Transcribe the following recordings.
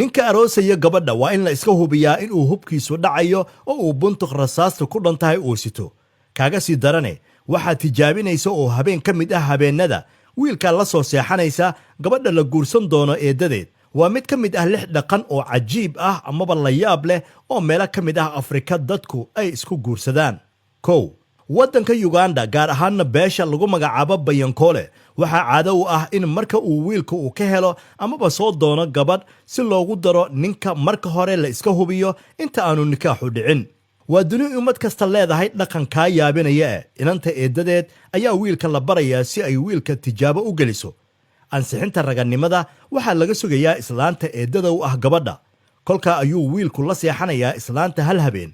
Ninka aroosaya gabadha waa in la iska hubiyaa inuu hubkiisu dhacayo oo uu buntuq rasaasta ku dhan tahay uu sito. Kaaga sii darane, waxaad tijaabinaysa oo habeen ka mid ah habeennada wiilkaa la soo seexanaysa gabadha la guursan doono eeddadeed. Waa mid ka mid ah lix dhaqan oo cajiib ah amaba la yaab leh oo meelo ka mid ah Afrika dadku ay isku guursadaan. 1, waddanka Yuganda, gaar ahaanna beesha lagu magacaabo Banyankole, waxaa caado u ah in marka uu wiilka uu ka helo amaba soo doono gabadh si loogu daro ninka, marka hore la iska hubiyo inta aanu nikaaxu dhicin. Waa duni ummad kasta leedahay dhaqan kaa yaabinaya. Eh, inanta eeddadeed ayaa wiilka la barayaa si ay wiilka tijaabo u geliso. Ansixinta ragannimada waxaa laga sugayaa islaanta eeddada u ah gabadha. Kolkaa ayuu wiilku la seexanayaa islaanta hal habeen.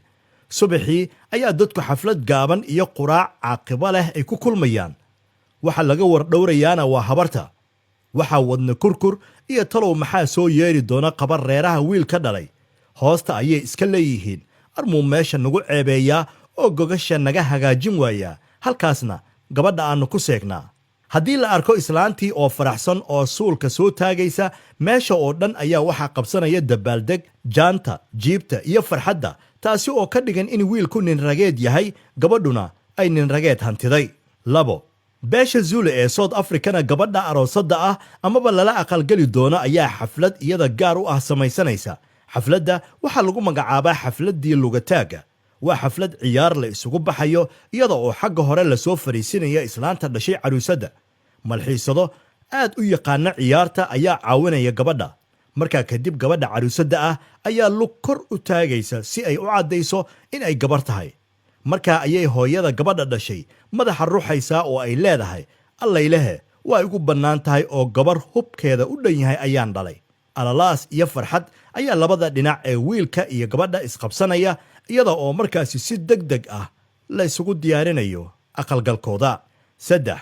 Subaxii ayaa dadku xaflad gaaban iyo quraac caaqibo leh ay ku kulmayaan. Waxa laga wardhowrayaana waa habarta. Waxaa wadna kurkur iyo talow maxaa soo yeeri doona qaba reeraha wiil ka dhalay. Hoosta ayay iska leeyihiin, armuu meesha nagu ceebeeyaa oo gogasha naga hagaajin waayaa, halkaasna gabadha aannu ku seegnaa. Haddii la arko islaantii oo faraxsan oo suulka soo taagaysa, meesha oo dhan ayaa waxaa qabsanaya dabaaldeg, jaanta, jiibta iyo farxadda, taasi oo ka dhigan in wiilku ninrageed yahay, gabadhuna ay ninrageed hantiday. 2, beesha Zulu ee South Africana, gabadha aroosadda ah amaba lala aqalgeli doono ayaa xaflad iyada gaar u ah samaysanaysa. Xafladda waxaa lagu magacaabaa xafladdii lugataagga. Waa xaflad ciyaar la isugu baxayo, iyada oo xagga hore lasoo fadhiisinaya islaanta dhashay caruusadda. Malxiisado aad u yaqaana ciyaarta ayaa caawinaya gabadha. Markaa kadib gabadha caruusadda ah ayaa lug kor u taagaysa si ay u caddayso in ay gabar tahay. Markaa ayay hooyada gabadha dhashay madaxa ruxaysaa oo ay leedahay, "Allaylehe, waa igu bannaan tahay oo gabar hubkeeda u dhan yahay ayaan dhalay." Alalaas iyo farxad ayaa labada dhinac ee wiilka iyo gabadha isqabsanaya, iyada oo markaasi si deg deg ah la isugu diyaarinayo aqalgalkooda. 3,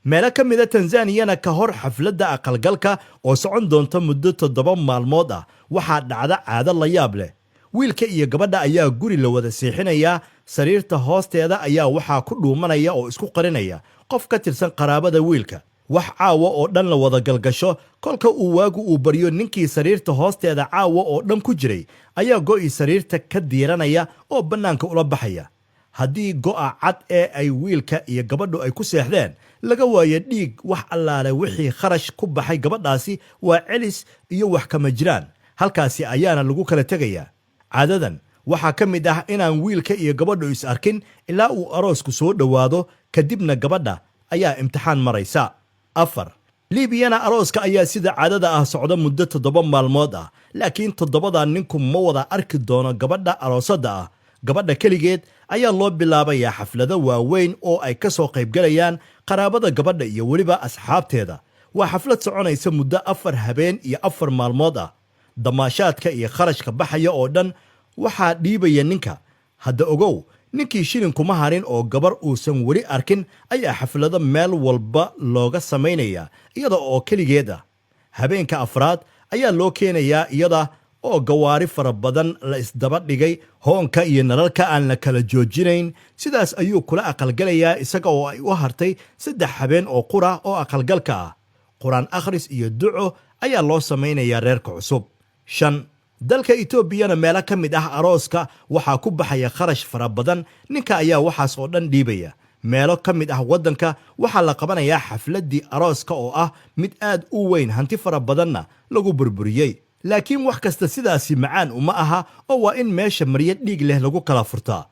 meelo ka mida Tanzaniyana, ka hor xafladda aqalgalka oo socon doonta muddo 7 maalmood ah, waxaa dhacda caado la yaab leh. Wiilka iyo gabadha ayaa guri la wada seexinayaa. Sariirta hoosteeda ayaa waxaa ku dhuumanaya oo isku qarinaya qof ka tirsan qaraabada wiilka. Wax caawa oo dhan la wada galgasho. Kolka uu waagu uu baryo, ninkii sariirta hoosteeda caawa oo dhan ku jiray ayaa go'ii sariirta ka diiranaya oo bannaanka ula baxaya. Haddii go'a cad ee ay wiilka iyo gabadhu ay ku seexdeen laga waayo dhiig, wax allaale wixii kharash ku baxay gabadhaasi waa celis iyo wax kama jiraan, halkaasi ayaana lagu kala tegayaa. Caadadan waxaa ka mid ah inaan wiilka iyo gabadhu is arkin ilaa uu aroosku soo dhowaado, kadibna gabadha ayaa imtixaan maraysa. 4, Liibiyana, arooska ayaa sida caadada ah socda muddo 7 maalmood ah, laakiin toddobadaa ninku ma wada arki doono gabadha aroosadda ah. Gabadha keligeed ayaa loo bilaabayaa xaflado waaweyn oo ay ka soo qaybgalayaan qaraabada gabadha iyo weliba asxaabteeda. Waa xaflad soconaysa muddo 4 habeen iyo 4 maalmood ah. Damaashaadka iyo kharashka baxaya oo dhan waxaa dhiibaya ninka. Hadda ogow, ninkii shilin kuma harin oo gabar uusan weli arkin ayaa xaflado meel walba looga samaynayaa iyada oo keligeed ah. Habeenka afraad ayaa loo keenayaa iyada oo gawaari fara badan la isdaba dhigay, hoonka iyo nalalka aan la kala joojinayn. Sidaas ayuu kula aqalgalayaa, isaga oo ay u hartay 3 habeen oo qura oo aqalgalka ah. Qur-aan akhris iyo duco ayaa loo samaynayaa reerka cusub. 5, dalka Etoobiyana, meelo ka mid ah arooska waxaa ku baxaya kharash fara badan. Ninka ayaa waxaas oo dhan dhiibaya. Meelo ka mid ah waddanka waxaa la qabanayaa xafladdii arooska oo ah mid aad u weyn, hanti fara badanna lagu burburiyey. Laakiin wax kasta sidaasi macaan uma aha oo waa in meesha maryo dhiig leh lagu kala furtaa.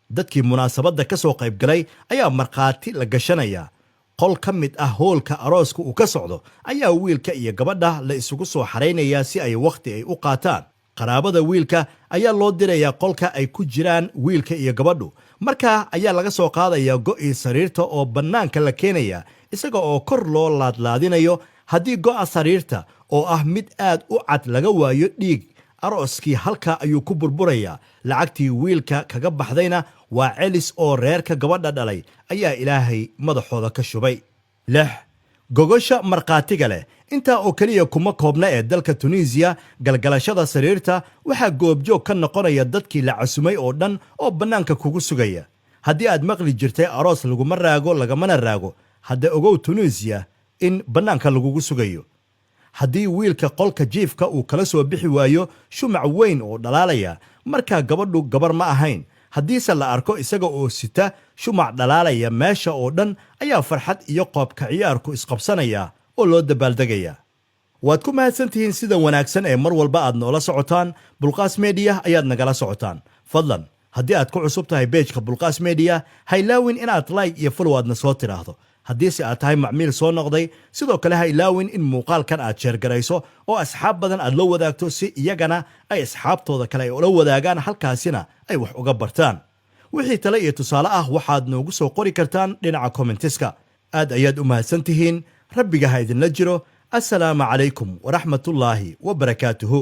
Dadkii munaasabadda ka soo qaybgalay ayaa markhaati la gashanaya. Qol ka mid ah hoolka arooska uu ka socdo ayaa wiilka iyo gabadha la isugu soo xaraynayaa si ay wakhti ay u qaataan. Qaraabada wiilka ayaa loo dirayaa qolka ay ku jiraan wiilka iyo gabadhu. Markaa ayaa laga soo qaadayaa go'ii sariirta oo bannaanka la keenaya, isaga oo kor loo laadlaadinayo. Haddii go'a sariirta oo ah mid aad u cad laga waayo dhiig, arooskii halkaa ayuu ku burburayaa. Lacagtii wiilka kaga baxdayna waa celis oo reerka gabadha dhalay ayaa Ilaahay madaxooda ka shubay. 6, gogosha markhaatiga leh intaa oo keliya kuma koobna ee dalka Tunisiya, galgalashada sariirta waxaa goobjoog ka noqonaya dadkii la casumay oo dhan oo bannaanka kugu sugaya. Haddii aad maqli jirtay aroos laguma raago lagamana raago, hadda ogow Tunisiya in bannaanka lagugu sugayo. Haddii wiilka qolka jiifka uu kala soo bixi waayo shumac weyn oo dhalaalaya, markaa gabadhu gabar ma ahayn. Haddiise la arko isaga oo sita shumac dhalaalaya, meesha oo dhan ayaa farxad iyo qoobka ciyaarku isqabsanaya oo loo dabaaldegaya. Waad ku mahadsantihiin sida wanaagsan ee mar walba aad noola socotaan. Bulqaas Media ayaad nagala socotaan. Fadlan, haddii aad ku cusub tahay page-ka Bulqaas Media, ha ilaawin inaad like iyo follow aadna soo tidhaahdo. Haddiise aad tahay macmiil soo noqday, sidoo kale ha ilaawin in muuqaalkan aad share garayso oo asxaab badan aad la wadaagto, si iyagana ay asxaabtooda kale ay ula wadaagaan, halkaasina ay wax uga bartaan. Wixii tale iyo tusaale ah waxaad noogu soo qori kartaan dhinaca comments-ka. Aad ayaad u mahadsan tihiin. Rabbiga ha idinla jiro. Assalaamu calaykum waraxmatullaahi wabarakaatuhu.